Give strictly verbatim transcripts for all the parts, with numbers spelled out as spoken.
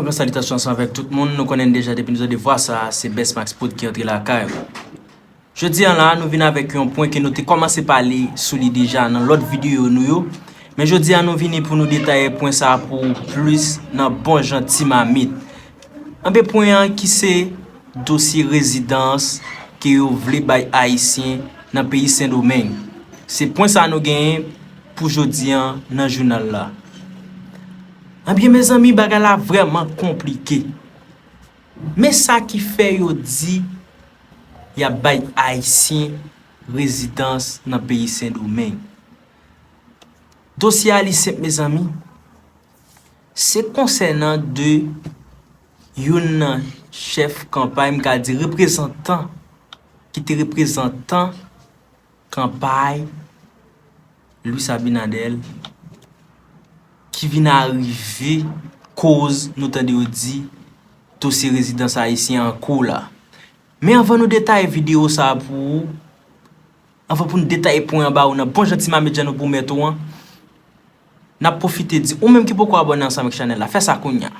Bon, salitasyon ansanm avèk tout moun. Nou konnen deja depi nou tande vwa sa, se Best Max Prod ki antre lakay ou. Jodi a la, nou vin avèk yon pwen ke nou te kòmanse pale sou li deja nan lòt videyo nou yo. Men jodi a, nou vini pou nou detaye pwen sa pou ou plis nan bon jan ti mamit. Anben pwen an ki se dosye rezidans ke yo vle bay Ayisyen nan peyi Sendomeng. Se pwen sa nou genyen pou jodi a nan jounal la. Anben mezanmi, bagay la vrèman konplike. Men sa ki fè yo di y ap bay Ayisyen rezidans nan peyi Sendomeng. Dosye a li senp mezanmi. Se konsènan de youn nan chèf kanpay, m ka di reprezantan, ki te reprezantan kanpay Luis Abinader ki vin arive koz nou tande yo di dosye rezidans ayisyen an kou la. Men anvan nou detaye videyo sa a pou ou, anvan pou nou detaye pwen an ba ou nan bon jan ti mamit jan nou pwomèt ou an, n ap pwofite di ou menm ki poko abòne ansanm avèk chanèl la, fè sa kounye a.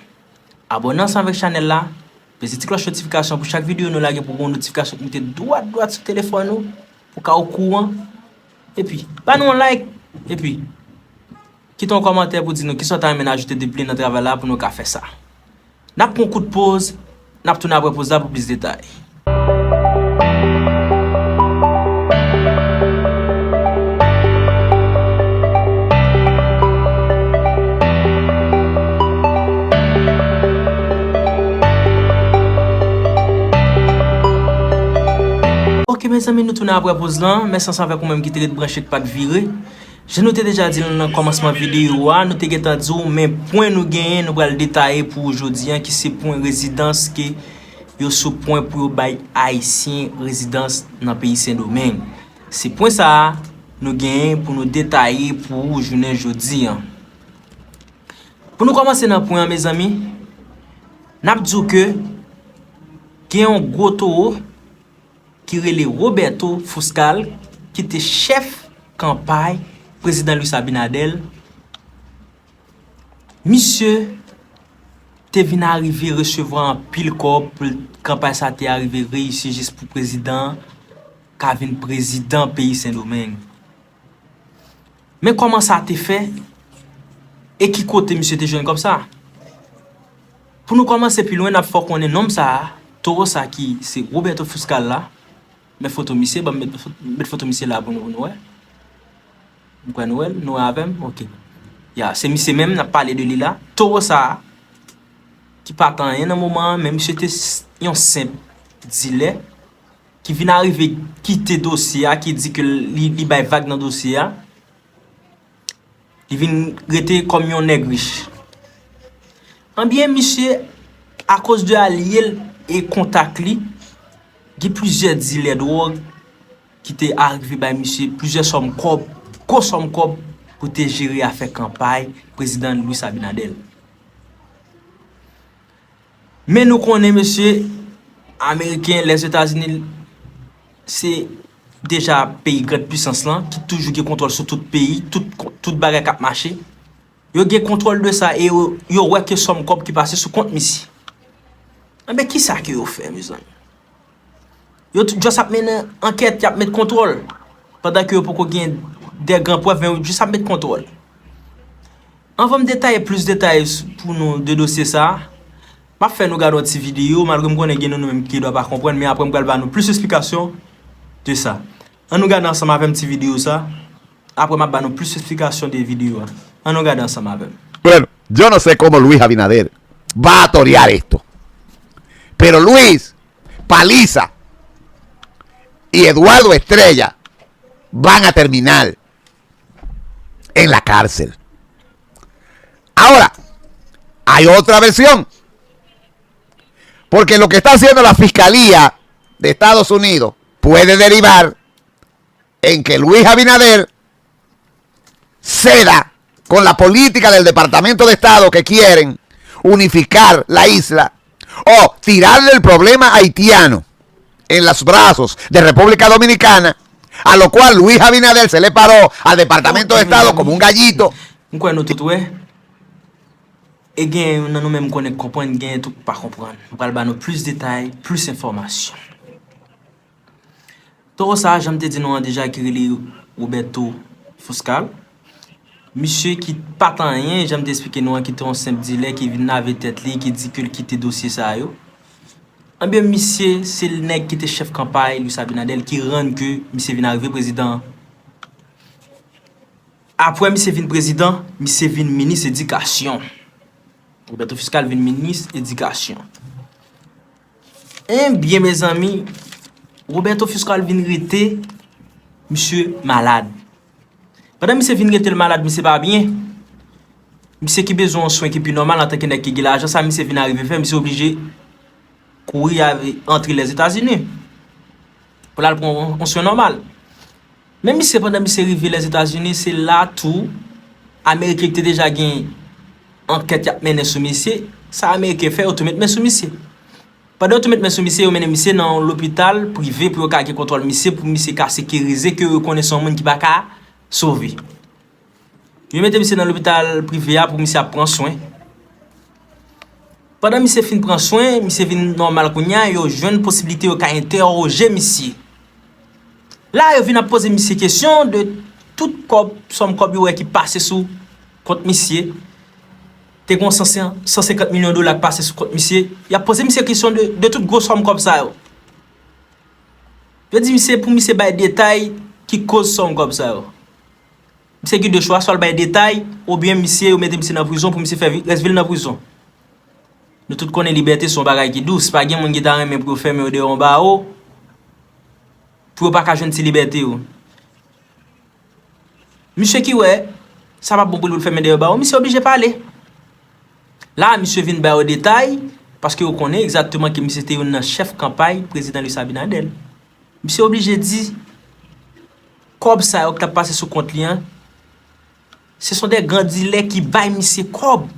Abòne ansanm avèk chanèl la, peze ti klòch notifikasyon pou chak videyo nou lage pou gon notifikasyon ki moute dwat dwat sou telefòn ou, pou ka okouran. Epi, ba nou yon like. Epi, kite yon kòmantè pou di nou kisa w ta renmen n ajoute de plis nan travay la pou nou ka fè sa. N ap pran yon kout poz, n ap tounen apre poz la pou plis detay. Ok mezanmi, nou tounen apre poz lan. Mèsi ansanm avèk ou menm ki te ret branche, k pa t vire. Jan nou te deja di l nan kòmansman videyo a, nou te gentan di w men pwen nou genyen, nou pral detaye pou ou jodi a, ki se pwen rezidans ke yo sou pwen pou yo bay Ayisyen rezidans nan peyi Sendomeng. Se pwen sa a nou genyen pou nou detaye pou ou jounen jodi a. Pou nou kòmanse nan pwen an, mezanmi, n ap di w ke gen yon gwo towo ki rele Roberto Fuscal, ki te chèf kanpay prezidan Luis Abinader. Misye te vin arive resevwa anpil kòb pou kanpay sa te arive reyisi jis pou prezidan an ka vin prezidan peyi Sendomeng. Men kòman sa te fè e ki kote misye te jwenn kòb sa? Pou nou kòmanse pi lwen, n ap fè w konnen nonm sa a, towo sa ki se Roberto Fuscal la. Men foto misye, ban m met, met foto misye la pou nou, pou nou wè. M kwè nou wè l, nou wè avè m? Ok. Ya, se misye menm, n ap pale de li la. Towo sa a, ki pa t anyen nan moman an, men misye te s- yon senp dilè, ki vin arive kite dosye a, ki di ke li, li bay vag nan dosye a. Li vin rete kòm yon nèg rich. Anbyen, misye, akoz de alye l e kontak li, gen plizyè dilè dwòg ki te arive bay misye plizyè sòm kòb, gwo sòm kòb, pou te jere afè kanpay prezidan Luis Abinader. Men nou konnen, mesye, Ameriken, Lèzetazini, se deja peyi grand pisans lan, ki toujou gen kontwòl sou tout peyi, tout, tout bagay k ap mache. Yo gen kontwòl de sa e yo, yo wè ke sòm kòb ki pase sou kont misye. Enben, kisa ke yo fè, mezanmi? Yo t- just ap mennen ankèt, y ap met kontwòl. Pandan ke yo poko gen de gran prèv, men yo just ap met kontwòl. Anvan m detaye plis detay s- pou nou de dosye sa a, m ap fè nou gade yon ti videyo, malgre m konnen gen nou, nou menm ki dwa pa konprann, men apre m pral ba nou plis esplikasyon de sa. Ann nou gade ansanm avè m ti videyo sa, apre m ap ba nou plis esplikasyon de videyo a. Ann nou gade ansanm avè m. Bueno, yo no sé cómo Luis Abinader va a torear esto, pero Luis Paliza y Eduardo Estrella van a terminar en la cárcel. Ahora, hay otra versión, porque lo que está haciendo la Fiscalía de Estados Unidos puede derivar en que Luis Abinader ceda con la política del Departamento de Estado que quieren unificar la isla o tirarle el problema haitiano en los brazos de República Dominicana, a lo cual Luis Abinader se le paró al Departamento de Estado como un gallito. M kwè nou tout wè. E gen youn nan nou menm konnen k konprann, gen tou k pa konprann. M pral ba nou plis detay, plis enfòmasyon. Towo sa a, jan m te di nou an deja, ki rele Roberto Fuscal. Misye ki pa t anyen, jan m te esplike nou an, ki te yon senp dilè ki vin lave tèt li, ki di ke l kite dosye sa yo. Ebyen, misye, se nèg ki te chèf kanpay Luis Abinader ki rann ke misye vin arive prezidan an. Apre misye vin prezidan, misye vin minis edikasyon. Roberto Fuscal vin minis edikasyon. Ebyen, mezanmi, Roberto Fuscal vin rete misye malad. Pandan misye vin rete l malad, misye pa byen. Misye ki bezwen yon swen ki pi nòmal antanke nèg ki gen lajan, sa misye vin arive fè, misye oblije kouri ave, antre Lèzetazini pou l al pran yon, yon swen nòmal. Men misye, pandan misye rive Lèzetazini, se la tou Ameriken ki te deja gen ankèt y ap mennen sou misye, sa Ameriken fè, yo tou met men sou misye. Pandan yo tou met men sou misye, yo mennen misye nan yon lopital prive pou yo ka gen kontwòl misye, pou misye ka sekirize, ke yo konnen se yon moun ki pa ka sove. Yo mete misye nan lopital prive a pou misye ap pran swen. Pandan misye fin pran swen, misye vin nòmal kounye a, yo jwenn posiblite yo ka entèwoje misye. La, yo vin ap poze misye kesyon de tout kòb, sòm kòb yo wè ki pase sou kont misye. Te gen yon san, san senkant milyon dola k pase sou kont misye. Y ap poze misye kesyon de, de tout gwo sòm kòb sa yo. Yo di misye pou misye bay detay ki koz sòm kòb sa yo. Misye gen de chwa, swa l bay detay, oubyen misye, yo mete misye nan prizon pou misye fè vi, rès vi l nan prizon. Nou tout konnen libète se yon bagay ki dous. Pa gen moun ki ta renmen pou yo fèmen yo dèyè yon bawo, pou yo pa ka jwenn ti libète yo. Misye ki wè sa p ap bon pou li pou l fèmen dèyè bawo, misye oblije pale. La, misye vin ba yo detay, paske yo konnen egzakteman ke misye te youn nan chèf kanpay prezidan Luis Abinader. Misye oblije di, kòb sa yo ki t ap pase sou kont li an, se son de gran dilè ki bay misye kòb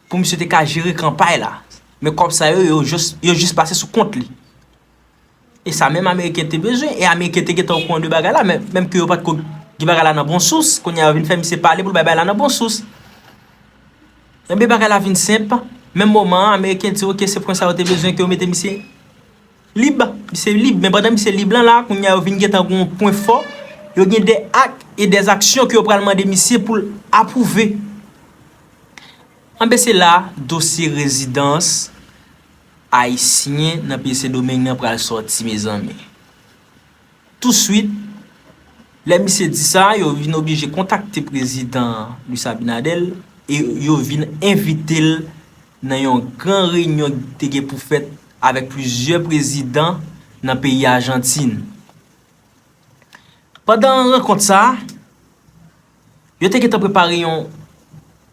pou misye te ka jere kanpay la. Men kòb sa yo, yo jis, yo jis pase sou kont li. E sa menm Ameriken te bezwen, e Ameriken te gentan okouran de bagay la, men, menm ke yo pa t ko gen bagay la nan bon sous, kounye a yo vin fè misye pale pou l bay bagay la nan bon sous. Enben, bagay la vin senp. Menm moman an, Ameriken di, oke, se pwen sa yo te bezwen ke yo mete misye lib. Misye lib. Men pandan misye lib lan la, kounye a yo vin gentan gen yon pwen fò. Yo gen de ak e de aksyon ke yo pral mande misye pou l apwouve. Enben, se la dosye rezidans ayisyen nan peyi Sendomeng nan pral sòti, mezanmi. Touswit, lè misye di sa, yo vin oblije kontakte prezidan Luis Abinader e yo vin envite l nan yon gran reyinyon ki te gen pou fèt avèk plizyè prezidan nan peyi Ajantin. Pandan rankont sa a, yo te gentan prepare yon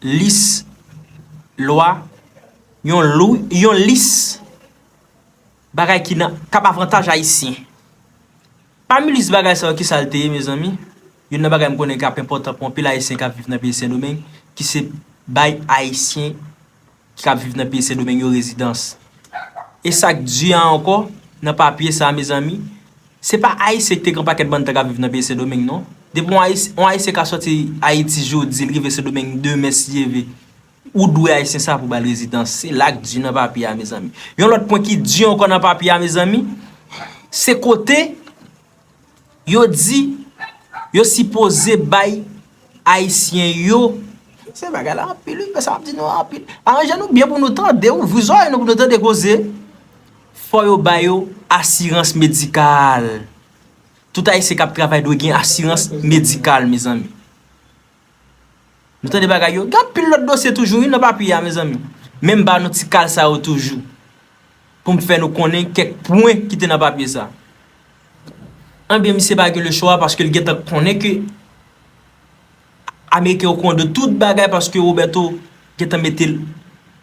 lis lwa, yon lou, yon lis bagay ki nan, k ap avantaj Ayisyen. Pami lis bagay sa yo, ki sa l te ye, mezanmi? Youn nan bagay m konnen k ap enpòtan pou anpil Ayisyen k ap viv nan peyi Sendomeng, ki se bay Ayisyen ki ap viv nan peyi Sendomeng yo rezidans. E sa k di a ankò, nan papye sa a, mezanmi, se pa Ayisyen ki te gen yon pakèt bann tan k ap viv nan peyi Sendomeng, non. Depi yon Ayis-, yon Ayisyen ka sòti Ayiti jodi, l rive Sendomeng demen, si Dye vle, ou dwe Ayisyen sa pou ba l rezidans. Se la k di nan papye a, mezanmi. Yon lòt pwen ki di ankò nan papye a, mezanmi, se kote yo di yo sipoze bay Ayisyen yo. Se bagay la anpil, wi, men sa m ap di nou anpil. Aranje nou byen pou nou tande, ouvri zòrèy nou pou nou tande koze. Fò yo ba yo asirans medikal. Tout Ayisyen k ap travay dwe gen asirans medikal, mezanmi. Nou tande bagay yo? Gen anpil lòt dosye toujou, wi, nan papye a, mezanmi. Men m ba nou ti kal sa yo toujou. Pou m fè nou konnen kèk pwen ki te nan papye sa. Enben, misye pa gen lechwa paske l gentan konnen ke Ameriken okouran de tout bagay paske Roberto gentan mete l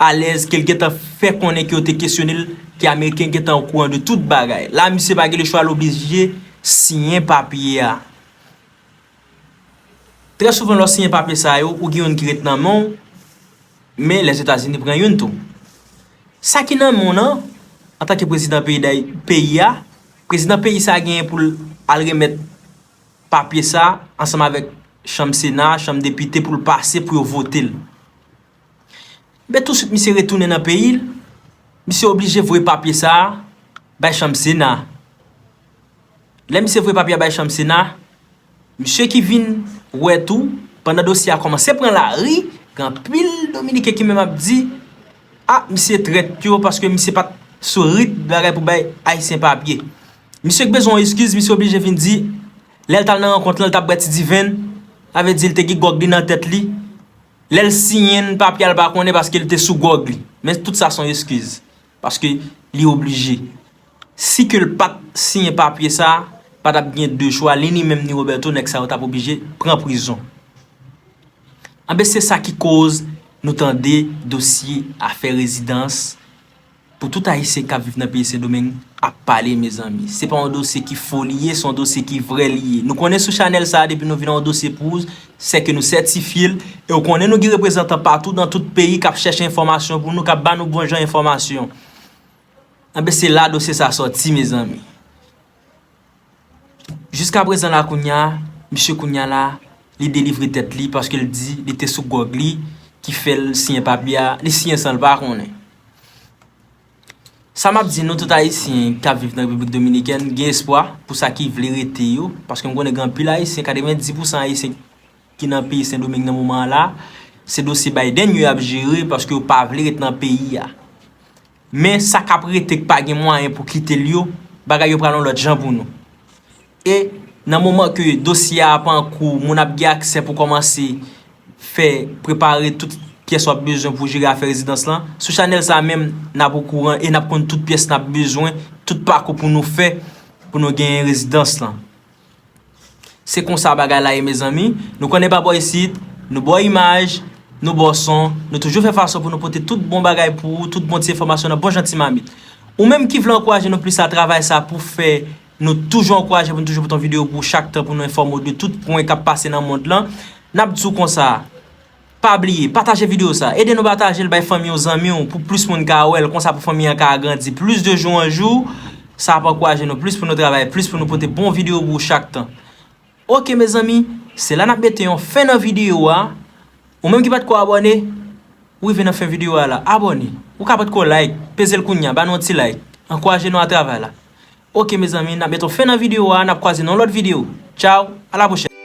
alèz, ke l gentan fè konnen ke yo te kesyone l, ke Ameriken gentan okouran de tout bagay. La, misye pa gen lechwa, l oblije siyen papye a. Trè souvan, lè w siyen papye sa yo, ou gen youn ki ret nan men w, men Lèzetazini pran youn tou. Sa ki nan men w nan, antanke prezidan peyi Day-, peyi a, prezidan peyi sa a genyen pou l al remèt papye sa a ansanm avèk chanm Sena, chanm depite pou l pase pou yo vote l. Men touswit misye retounen nan peyi l, misye oblije voye papye sa a bay chanm Sena. Lè misye voye papye a bay chanm Sena, misye ki vin wè tou, pandan dosye a kòmanse pran lari, gen anpil Dominiken ki menm ap di, a, misye trèt yo paske misye pa t sou rit bagay pou bay Ayisyen papye. Misye k bezwen yon eskiz, misye oblije vin di, lè l t al nan rankont lan, l t ap bwè ti diven, sa vle di l te gen gwòg li nan tèt li. Lè l siyen papye a, l pa konnen paske l te sou gwòg li. Men tout sa se yon eskiz. Paske li oblije. Si ke l pa t siyen papye sa, pa t ap gen de chwa, li ni menm ni Roberto, nèg sa yo t ap oblije pran prizon. Anben, se sa ki koz nou tande dosye afè rezidans pou tout Ayisyen k ap viv nan peyi Sendomeng ap pale, mezanmi. Se pa yon dosye ki fo li ye, se yon dosye ki vrè li ye. Nou konnen sou chanèl sa a, depi nou vin yon dosye pou ou, se ke nou sètifye l, e w konnen nou gen reprezantan patou nan tout peyi k ap chèche enfòmasyon pou nou, k ap ba nou bon jan enfòmasyon. Anben, se la dosye sa a sòti, mezanmi. Jiskaprezan la, kounye a, misye kounye a la, li delivre tèt li paske l di li te sou gwòg li ki fè l siyen papye a, li siyen san l pa konnen. Sa m ap di nou, tout Ayisyen k ap viv nan Repiblik Dominikèn gen espwa pou sa ki vle rete yo, paske m konnen gen anpil Ayisyen, katrevenndis pousan Ayisyen ki nan peyi Sendomeng nan moman an la, se dosye Biden yo y ap jere paske yo pa vle ret nan peyi a. Men sa k ap rete k pa gen mwayen pou kite l yo, bagay yo pral yon lòt jan pou nou. E nan moman ke dosye a ap an kou, moun ap gen aksè pou kòmanse fè, prepare tout pyès w ap bezwen pou jere afè rezidans lan. Sou chanèl sa a menm, n ap okouran e n ap konn tout pyès n ap bezwen, tout pakou pou nou fè pou nou genyen rezidans lan. Se konsa bagay la ye, mezanmi. Nou konnen pa bò isit, nou ba w imaj, nou ba w son, nou toujou fè fason pou nou pote tout bon bagay pou ou, tout bon ti enfòmasyon nan bon jan ti mamit. Ou menm ki vle ankouraje nou plis a travay sa pou fè nou toujou ankouraje pou nou toujou pote yon videyo pou ou chak tan pou nou enfòme w de tout pwen k ap pase nan mond lan, n ap di w konsa, pa bliye, pataje videyo sa. Ede nou pataje l bay fanmi w, zanmi w, pou plis moun ka wè l. Konsa pou fanmi an ka agrandi. Plus de jour en jour, sa ap ankouraje nou plis pou nou travay plis, pou nou pote bon videyo pou ou chak tan. Oke, mezanmi, se la n ap mete yon fen nan videyo a. Ou menm ki pa t ko abòne, ou rive nan fen videyo a la. Abòne. Ou ka pa t ko like, peze l kounye a, ba nou yon ti like. Ankouraje nou a travay la. Oke, mezanmi, n ap mete yon fen nan videyo a, n ap kwaze nan yon lòt videyo. Tchaw, a la pwochèn.